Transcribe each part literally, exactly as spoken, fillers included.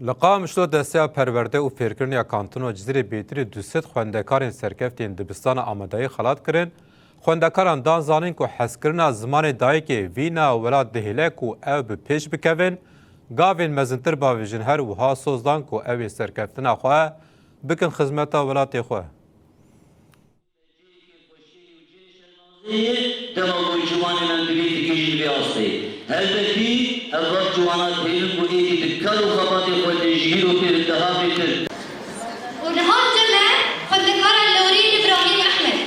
Li Qamişlo desteya perwerde û fêrkirinê ya Kantona Cizîrê bêtirî du sed xwendekarên serkeftên dibistana amadeyî xelat kirin. Xwendekaran dan zanîn ku hezkirina zimanê dayikê vîna welat dihêle ku ew bi pêş bikevin. Gavên mezintir bavêjin her wiha soz dan ku ew ê serkeftina xwe bikin xizmeta welatê xwe. Dema ku ciwanê me bi vê dikê jî li vê astê. Helbetî, ev vak ciwana dihêlin ku êdî bi kar û xebatê xwe lêjgîr û pêvindeha bêtir. Û niha li cem me xwendekara Lorî Îbrahîm Ehmed.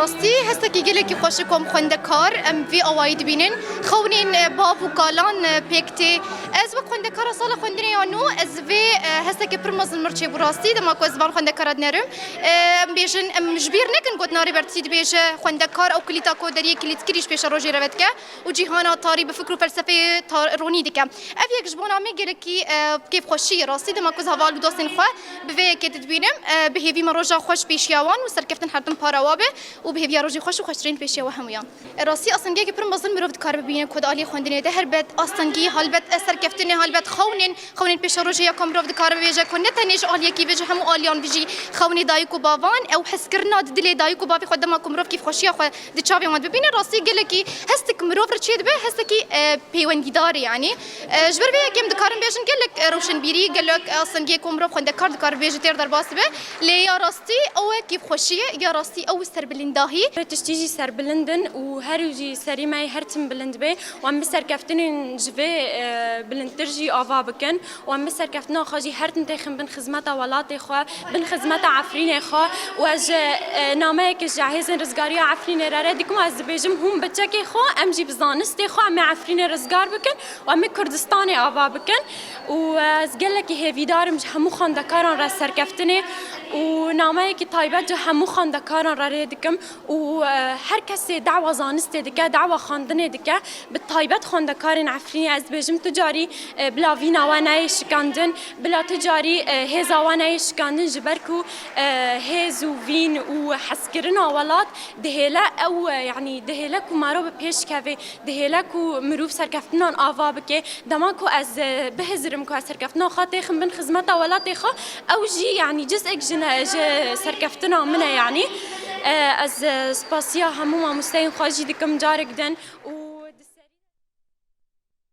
Rastî hestekî gelekî xweş e ku em xwendekar em vê awayî dibînin. Xewnên, e, bav û kalan, e, pêk tê. Ez wek xwendekara sala xwendinê ya nû, ez vê, e, hestekê pir mezin mir çêbû rastî, dema ku ez van xwendekara dinerim. E, em bêjin, em ji bîr nekin gotina Rêbertî dibêje, xwendekar ew kilîta ku deriyê kilîtkirî ji pêşerojê re vedike û cîhana tarî bi fikr û felsefeyê tar-, ronî dike. Ev yek ji bona me gelekî, e, kêfxweşî ye rastî, dema ku ez heval û dostên xwe bi vê yekê didibînim, e, bi hêvî me roja xweş pêşiya wan û serkeftin her tim para wa be û bi hêviya rojê xweş û xweştirîn pêşiya we hemûyan. Rastî astengiyekî pir mezin mirov dikare bibîne ku di aliyê xwendinê de helbet astengî, helbet serkeftinê, helbet xewnên, xewnên pêşerojê ya ku mirov dikare bibêje ku ne tenê ji aliyekî ve, ji hemû aliyan ve jî xewnê dayik û bavan, ew hezkirina di dilê dayik û bavê xwe dema ku mirov kêfxweşiya xwe di çavên wan dibîne, rastî gelekî hestik mirov re çêdibe, hestekî, e, peywendîdar e yanî. E, ji ber vê yekê em dikarin bêjin gelek, e, rewşenbîrî, gelek, e, astengiyê ku mirov xwendekar dikare bibêje têr derbas dibe. Lê ya rastî ew e kêfxweşî ye, ya rastî ew serbilindahî. Vê tiştî jî serbilind in û her jî serî me yê her tim bilind bê û em bi serkeftinên ji vê, e, bilindtir jî ava bikin û em bi serkeftina xwe jî her tim têxin bin xizmeta welatê xwe, bin xizmeta Efrînê xwe û ez ji, e, nameyekê ji hêzên rizgariya Efrînê re re dikim û ez dibêjim hûn bi çekê xwe, em jî bi zanistê xwe em ê Efrînê rizgar bikin û em ê Kurdistanê ava bikin. Û ez gelekî hêvîdar im ji hemû xwendekaran re serkeftinê û nameyekî taybet ji hemû xwendekaran re rê dikim û, e, her kesê dawa zanistê dike, dawa xwendinê dike, bi taybet xwendekarên Efrînê ez dibêjim tu carî, e, bila vîna we neyê şikandin, bila tu carî, e, hêza we neyê şikandin ji ber ku, e, hêz û vîn û hezkirina welat dihêle ew, e, yanî dihêle ku maro bi pêş keve. Dihêle ku mirov serkeftinan ava bike. Dema ku ez, e, bihizirim ku ez serkeftina xwe têxim bin xizmeta welatê xwe, ew jî, yanî, ciz'ek ji ne-, ji serkeftina min e, yanî. E, ez, e, spasiya hemû mamosteyên xwe jî dikim carek din û